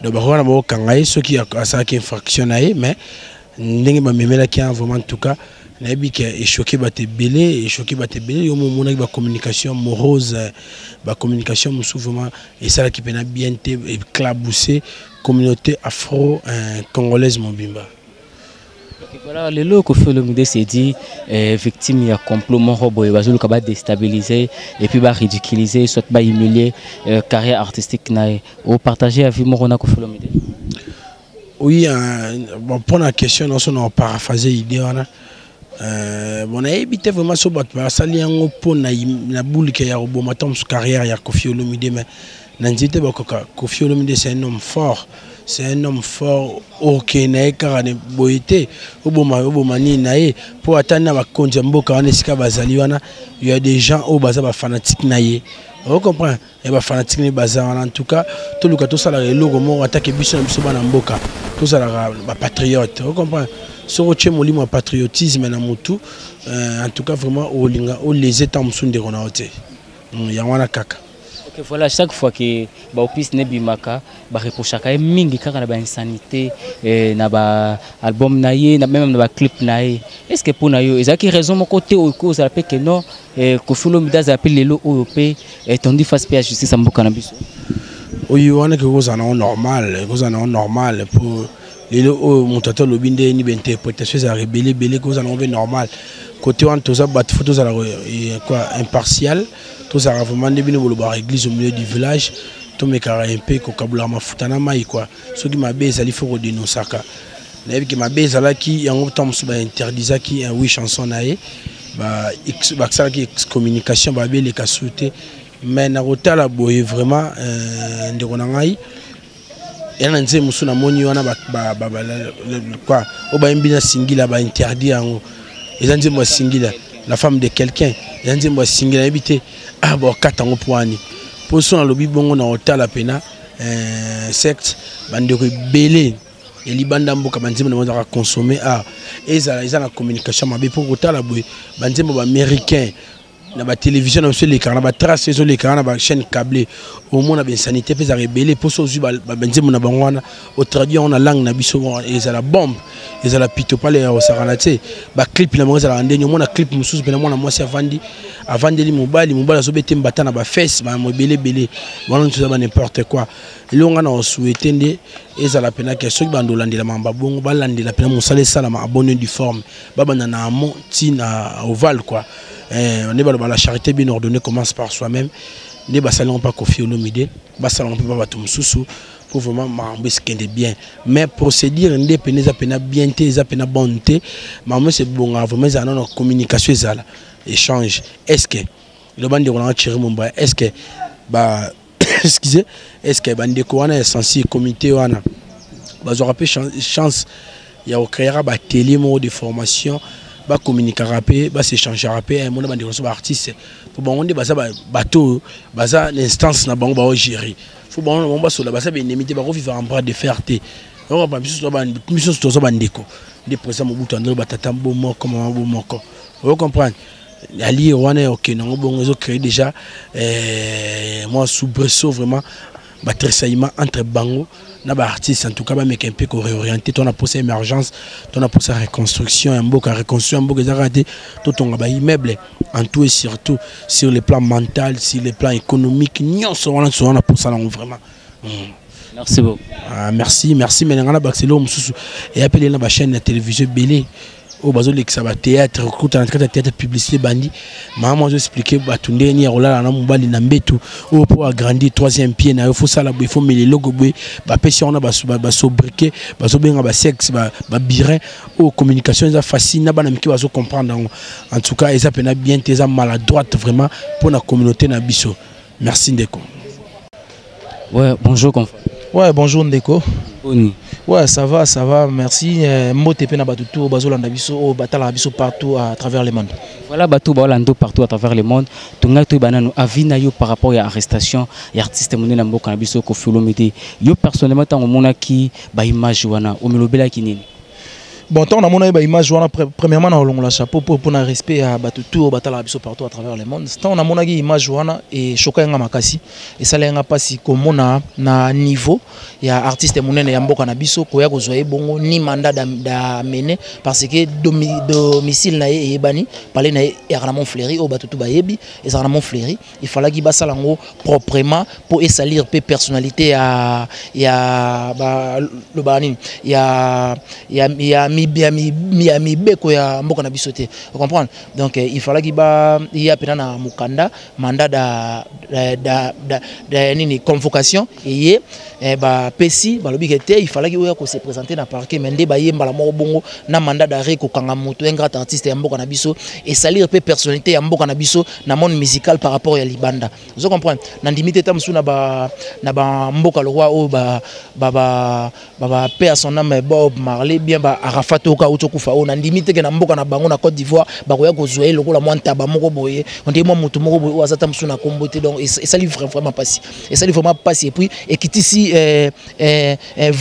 Donc bakoki wana bakokanga ye soki asalaki infraction na ye, mais ndenge bamemelaki yango vraiment, en tout cas nayebi ke echoke bato ebele, echoke bato ebele. Yo momonaki bacommunication morose, bacommunication mosusu vraiment esalaki mpena bien te, éclaboussé communauté afro congolaise mobimba. Ok, voilà, lelo Koffi Olomide s'est dit victime ya complot moko boye, bazoluka ba déstabiliser et puis ba ridiculiser, soit ba humilier carrière artistique na ye. O partager avis moko na Koffi Olomide? Oui, bon, pour la question nyonso na paraphrase idée wana, bon, nayebi te vraiment so bato basali yango mpo na bulike ya koboma ntango mosusu carrière ya Koffi Olomide, mais na nzeli te bakoka. Koffi Olomide, c'est un homme fort, c'est un homme fort. Okende na ye kaka boye te, oboma oboma nini na ye, mpo ata na bakonzi ya mboka wana esika bazali wana, ya des gens oyo baza bafanatique na ye, ocomprendre, ya bafanatique ne baza wana. En tout cas toluka tosalaka eloko moko atake biso na biso bana mboka, tozalaka bapatriote, ocomprendre. Soki otie molimo ya patriotisme na motu, en tout cas vraiment olinga olese ntango mosusu ndeko na yo te. Yango wana kaka. Ok, voilà, chaque fois que baopisi nebimaka, bareprochaka ye mingi kaka na bainsanité na baalbum na ye, na même na baclip na ye. Est ce que mpo na yo ezalaki raison moko te oyo kozala mpe ke non, Koffi Olomide azala mpe lelo oyo mpe tondi face mpe ya justice ya mboka na biso? Oyo wana ekoki kozala nango normal, ekozala nango normal, mpo lelo oyo moto ata olobi nde ni bainterprétation ezalaka ebele ebele, ekozala nango mpe normal. Côté wana toza bato, fo tozala quoi, impartial, tozalaka vraiment nde bino bolobaka église au milieu du village. Tomekaka mpe kokabolaka mafuta na mai quoi. Soki mabe ezali, fo kodénonçaka. Nayebi ke mabe ezalaki yango, ntango mosusu bainterdisaki oui chanson na ye, basalaki excommunication, babeleka su te. Mais na kotala boye vraiment, ndeko na ngai, ya na nzembo mosusu namoni wana quoi, oyo bayembi na Singila, bainterdit yango. Eza nzembo ya Singila, La femme de quelqu'un, eza nzembo ya Singila. Nayebi te, ah, bakata yango mpo wani, mpo so nalobi bongo na kotala mpena secte bandeko ebele ya libanda mboka, banzembo na bango ezalaka consommé. Ah, ezala eza na communication mabe, mpo kotala boye banzembo baaméricain na batélévision na biso elekaka na batrace, ezolekaka na bachaîne câblé, omona bainsanité mpe ezalaka ebele. Mpo so ozwi banzembo na bango wana, otraduit yango na langue na biso, ezala bombe, ezala pito pale ya kosakana te. Baclip na bango ezalaka ndenge omona clip mosusu mpena mwana mwasi avandi, avandeli mobali, mobali azobete mbata na bafesse, bamo ebele ebele wana nyonso eza ba n'importe quoi. Eloko nga na osouhaite nde ezala mpena ke soki bando olandela makambo bongo, balandela mpena mosala esalama en bonne et due forme, babanda na amont ti na aval quoi. Nde baloba la charité bien ordonnée commence par soi-même. Nde basali yango mpa Koffi Olomide, basala yango mpe mpa bato mosusu, pour vraiment makambo esikende bien. Mais procédure nde pene eza pena bien te, eza pena bonne te. Makambo ese ebongaka vraiment ezala nano communication, ezala échange. Est ce que eloba ndeko nanga Thierry Mombaya, est ce que ba, excusez, est ce que bandeko wana ya sensi comité wana bazwaka mpe chance ya kocréera baatelier moko de formation, bacommuniquaka mpe, bas'échangeaka mpe, mona bandeko nyonso baartiste, mpo bango nde baza bato oyo baza na instance na bango, baogérer, fo bango na bango basola, baza baennemi te, bakovivre en bras de fer te. Biso toza bandeko. Nde président Mobutu andolo batata bo moko, mama bo moko, ocomprendre. Alire wana ya okende yango bongo ezocréer déjà mwa soubresaut, vraiment batressaillement entre bango na baartiste. En tout cas bameka mpe koréorienter. To na posa émergence, to na posa reconstruction ya mboka. Reconstruction ya mboka eza kaka te totonga baimmeuble, en tout et surtout sur le plan mental, sur le plan économique, nyonso wana so wana posa nango vraiment. Merci beaucoup. Ah, merci, merci. Mais nga na bakiselo mosusu eya mpe na bachaîne ya télévision ebele oyo bazolekisa bathéâtre, okuta na kati ya théâtre publicité bandi, mama azoexpliquer bato ndenge nini ya kolala na mobali na mbeto oyo mpo agrandir troisième pied na yo, fosala boye, fomela eloko boye, bapesi yango na basobriquet, bazobenga basexe babirin. Oyo communication eza facile na bana mike bazocomprendre yango. En tout cas eza mpena bien te, eza maladroite vraiment mpo na communauté na biso. Merci ndeko. Ouais, bonjour confrère. Ouais, bonjour ndeko. Boni? Ouais, ça va, ça va, merci. Mbote pe na bato tout bazolanda biso, o batala biso partout à travers le monde. Voilà, bato balando partout à travers le monde. Tonga to banano avis na yo par rapport à arrestation ya artiste monene na mboka na biso Koffi Olomide. Yo personnellement tango monaki ba image wana, omilobela ki nini? Bon, tant namona ba image wana, premièrement na olongola chapeau pour na respect ya bato tout oyo batalaka biso partout à travers le monde. Tant namonaki image wana echoquaki nga makasi, esalaki nga mpasi komona na niveau ya artiste monene ya mboka na biso, koya kozwa ye bongo ni mandat d'amener, parce que domicile na ye eyebani, palais na ye ezalaka na Montfleury, oyo bato tu bayebi ezalaka na Montfleury. Il fallaki basala yango proprement mpo esalir mpe personnalité ya balobaka nini ya mibeko ya mboka na biso te, comprendre. Donc il fallaki ba ya mpena na mokanda, mandat da nini, convocation eye bapesi, balobi ke te, il fallaki oya kose présenter na parquet. Mais nde baye mbala moko bongo na mandat d'arrêt, kokanga moto, un grand artiste ya mboka na biso, esalir mpe personnalité ya mboka na biso na monde musical par rapport ya libanda, ozo comprendre. Nandimi te, ta mosusu na bamboka lokwa oyo ba paix à son âme Bob Marley, bien ba Arafat oka auti okufa, oyo nandimi te ke na mboka na bango na Côte d'Ivoire bakoya kozwa ye lokola mwa ntaba moko boye, ondie mwa motu moko boye oyo aza ta mosusu na kombo te. Donc esali vraiment pasi, esali vraiment pasi, et puis ekitisi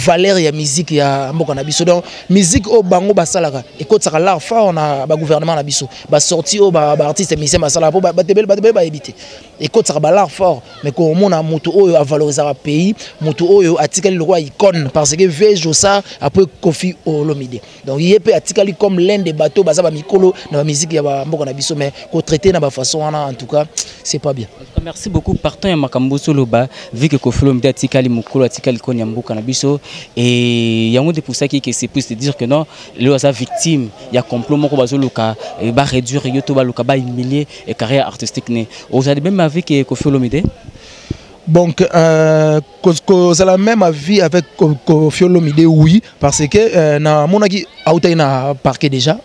valeur ya musique ya mboka na biso. Donc musique oyo bango basalaka ekotisaka l'art fort na bagouvernement na biso, basortie oyo baartiste musicien basalaka, mpo bato ebele bayebi te, ekotisaka bal'art fort. Mais komona moto oyo avalorisaka pays, moto oyo atikali lokola icône, parce que vieux Jossart après Koffi Olomide, donc ye mpe atikali comme l'un des bateaux baza bamikolo na bamusique ya bamboka na biso, mais kotraite na bafaçon wana, en tout cas c'est pas bien. En tout cas, merci beaucoup. Partant ya makambo soloba, vu que Koffi Olomide atikali mokolo, atikali icône ya mboka na biso, et yango nde pour ça que c'est plus de dire que non, lelo aza victime ya complot moko, bazoluka baréduire yo to baluka bahumilier et carrière artistique ne. Ozali même avis que Koffi Olomide? Donc, kozala même avis avec Koffi Olomide, oui, parce que na monaki autaki na parquet déjà,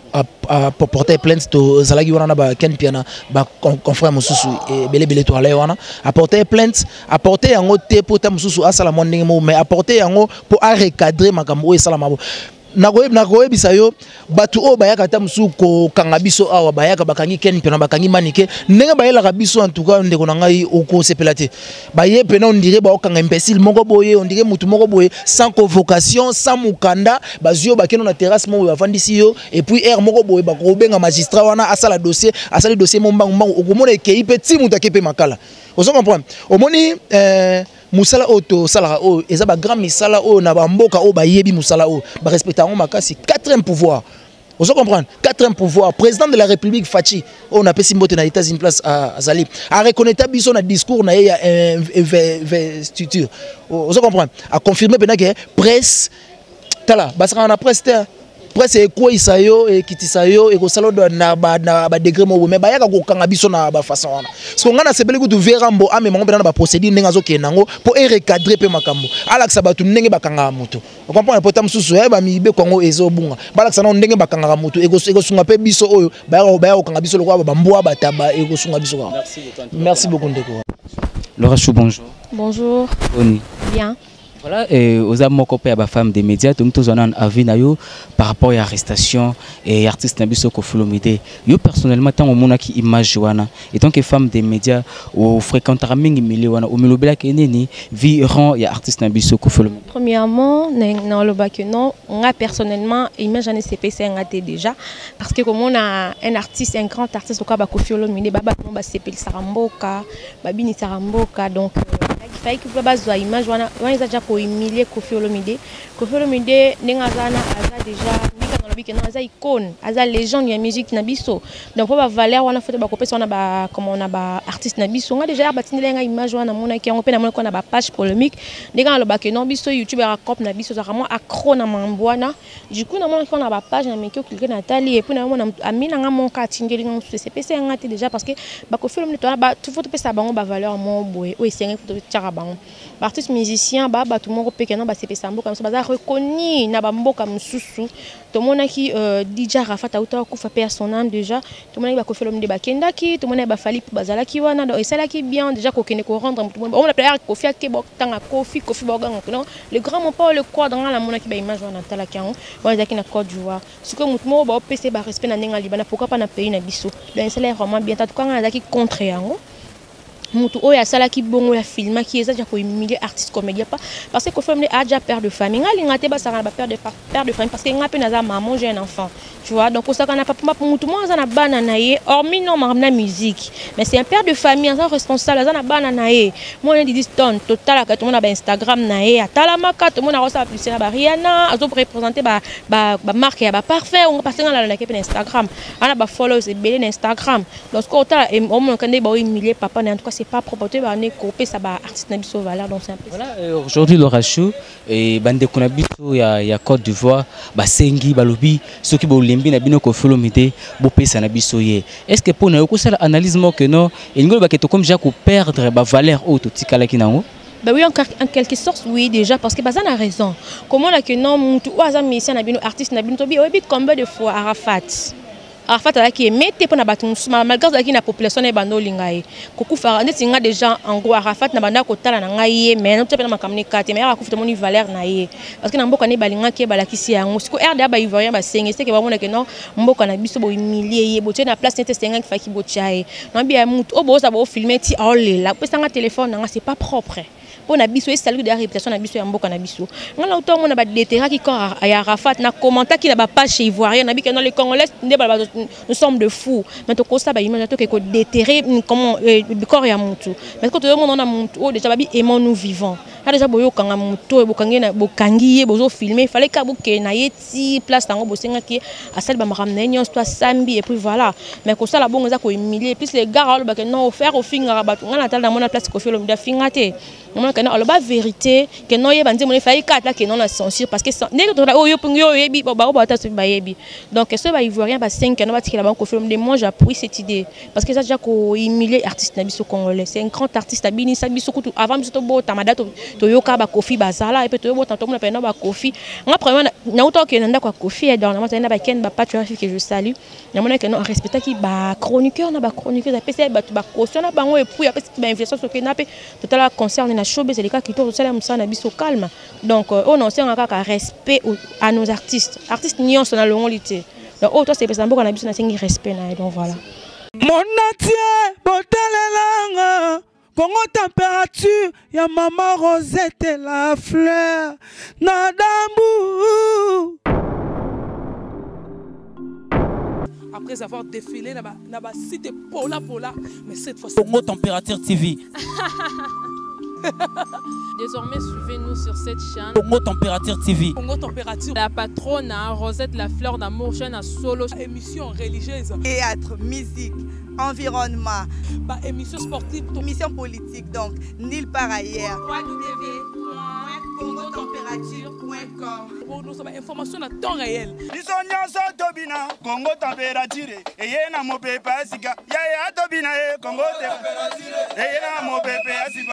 aporter plainte. Tozalaki wana na baken Piana, baconfrère mosusu ebelebele, toalai wana. Aporter plainte, aporter yango te mpo ta mosusu asala mwa ndenge moko, mais aporter yango mpo arecadre makambo oyo esalama. Nakoyebisa yo, bato oyo bayaka ata mosusu kokanga biso awa, bayaka bakangi Ken mpena, bakangi Manike, ndenge bayelaka biso, en tout cas ndeko na ngai, okosepela te. Baye mpena, on dirait baokanga imbécile moko boye, on dirait mutu moko boye, sans convocation, sans mokanda, bazwi yo, bakende na terrasse moko boye, bafandisi yo, et puis aire moko boye bakobenga magistrat wana, asala dossier, asali dossier mo mbangu mbangu, okomona ekei mpe ti moto ake mpe makala, ozo comprendre. Omoni mosala oyo tosalaka oyo eza bagrand misala oyo na bamboka oyo bayebi mosala oyo, barespecte yango makasi. Quatrième pouvoir, ozo comprendre, quatrième pouvoir, président de la République Fatshi oyo napesi mbote na États-Unis place azali, areconnaître biso na discours na ye ya investiture, ozo comprendre, aconfirme mpena ke presse, tala, basakaka na presse te. Presse ekweyisa yo, ekitisa yo, ekosala oyo na badegré moko, mais bayaka kokanga biso na bafaçon wana. Parce que ngai nasepeli kutu verambo amemango mpena na baprocédure ndenge azokende yango mpo erecadre mpe makambo, alakisa bato ndenge bakangaka moto, ocomprendre, po ta mosusu ya bamibeko yango ezobunga, balakisa nano ndenge bakangaka moto, ekosunga mpe biso oyo bayaka kokanga biso lokola bambwa, bataba, ekosunga biso kaka. Merci beaucoup, ndeko. Laura Chou, bonjour. Bonjour. Boni? Bien. Voilà, oza moko mpe ya bafemme des médias, tomi tozwa nanu avis na yo par rapport ya arrestation et artiste na biso Koffi Olomide. Yo personnellement, ntango omonaki image wana, en tant que femme des médias, ofréquentaka mingi milieu wana, omilobelaki nini vi rang ya artiste na biso Koffi Olomide? Premièrement, nalobaki non, nga personnellement, image wana esepesi nga te déjà, parce que komona un artiste, un grand artiste lokola baKoffi Olomide, babato basepelisaka mboka, babinisaka mboka, donc il fallait que bazwa image wana wana, eza déjà kohumilie Koffi Olomide. Koffi Olomide, ndenge aza wana, aza déjà, ndenge nalobi ke non, aza icône, aza légende ya musique na biso. Donc mpo bavaleur wana, faut bakopesa wana ba comment na baartiste na biso. Nga déjà batindeli nga image wana, namonaki yango mpe namonaki wana bapage polémique. Ndenge nalobaki non, biso YouTube ya cop na biso ezalaka mwa accro na mambo wana. Du coup namonaki wana bapage, na meki oclique, natali, et puis namona ami na nga moko atindeli nga mosusu. Esepesi nga te déjà, parce que baKoffi Olomide towana, faut topesa bango bavaleur moko boye oyo esengi, faut totiaka bango. Baartiste musicien baa bato moko mpe kena basepesa mboka mosusu, baza reconnu na bamboka mosusu. Tomonaki DJ Arafat auta akufa mpe ya son âme déjà, tomonaki baKoffi Olomide bakendaki, tomonaki baFally mpe bazalaki wana. Donc esalaki bien déjà kokende korendre motu, omona player Koffi ake, botanga Koffi, Koffi, baoganga non, le grand mon pas le quadre. Nga namonaki baimage wana, natalaki yango wana, ezalaki na Côte d'Ivoire. Sikoyo motu moko baopesa ye barespect na ndenge ya libanda, pourquoi pas na pays na biso? Donc esalaki vraiment bien. Tatuka nga nazalaki contre yango. Mutu oyo asalaki bongo ya filmaki eza ja kohumilie artiste comédien pas parce que Koffi Olomide a déjà père de famille. Nga linga te basaka na ba père de famille parce que nga pe naza maman, j'ai un enfant, tu vois. Donc osaka na papa mutu mo aza na bana na ye, hormis non makambo na musique, mais c'est un père de famille, aza responsable, aza na bana na ye. Moi on dit stone total ka tomona ba Instagram na ye, atalamaka tomona rosa publicité na ba Rihanna, azo représenter ba marque ya ba parfum, on parce que nga na na Instagram, ana ba followers ebele na Instagram. Donc otala omonaka nde baohumilie papa na, en tout cas c'est pas propre te. Bane kopesa ba artiste na biso valeur, donc c'est un peu voilà. Aujourd'hui Laura Chou et bandeko na biso ya Côte d'Ivoire basengi, balobi soki bolembi na bino Koffi Olomide, bopesa na biso ye. Est-ce que mpona yo kosala analyse moko ke non, elingi olobaka tokomi déjà koperdre bavaleur oyo totikalaki nango? Ben oui, en quelque sorte, oui, déjà, parce que baza na raison. Comment là que non, mutu, oyo aza musicien na bino, artiste na bino, tobi, oyebi combien de fois Arafat? Arafat azalaki aimé te mpona bato mosusu, malgré azalaki na population na ye banda olinga ye. Kokufa neti nga déjà, en gros, Arafat na banda kotala na ngai ye, mais notia mpe na makambo neka te, mais akufi, tomoni valeur na ye parce que na mboka ne balingaki ye, balakisi yango. Siko RDA, baivoirien basenge seke bamonake non, mboka na biso bohumilie ye, botie na place nete esengaki faki botia ye. Nabi ya mutu oyo boza bofilme ti aolela, opesanga telefone nanga, c'est pas propre mpo na biso, esali deya réputation na biso ya mboka na biso. Ngai na uta omona badéterraki corps ya Arafat, na commentaki na bapage ivoirien, nabi ke non, les Congolais nde nous sommes de fous, mais tokosala baimage, toke kodéterrer comment corps ya mutu? Mais ko tozomona na mutu oyo déjà babi aimons nous vivants a déjà, boyokanga motu oyo bokangi ye, bozofilme, fallait kaka bokende na ye ti place yango, bosengaki ye asali bamakambo na ye nyonso to asambi, et puis voilà. Mais kosala bongo eza kohumilie. Plus les gars alobaka non, ofaire ofingaka bato. Ngai natala, namona place Koffi Olomide afinga te, namonaka no aloba vérité ke no oyeba nzembo efai kaka ke non na censure, parce que ndenge tola oyo yo oyebi bao bata soki bayebi. Donc soki baivoirien basengi no batikela bango Koffi Olomide, moi j'appuie cette idée parce que eza déjà kohumilie artiste na biso congolais. C'est un grand artiste, abinisa biso kutu avant biso tobotama da toyoka bakofi bazala epe toyobotama, tomona pena bakofi. Nga premièrement nauta okende na ndako ya Kofi, dernièrement tozali na baken bapatri que je salue, namonaki no arespectaki bachroniqueur na bachroniqueuse, apesi bato bacaution na bango, et puis apesi bainvitation. Soki na mpe totala concert na show ezalika kitoko, tosala mosala na biso calme. Donc oyo na osenga kaka respect à nos artistes, artiste nyonso nalongoli te. Donc oyo tosepesa mboka na biso, nasengi respect na ye. Donc voilà. Monatie botalelanga Kongo température ya mama Rosette la fleur na dambu. Après avoir défilé na ba site Pola Pola, mais cette fois Congo Température TV. Désormais, suivez-nous sur cette chaîne. Congo Température TV. Congo Température. La patronne, hein, Rosette la fleur d'amour, chaîne à solo. Émission religieuse. Théâtre, musique, environnement. Bah, émission sportive. Émission politique, donc nulle part ailleurs. www.congotempérature.com. Pour nous, information à temps réel. Biso nyonso tobina Kongo température eye na mopepe ya sika, yaya tobina ye Kongo eye na mopepe ya sika.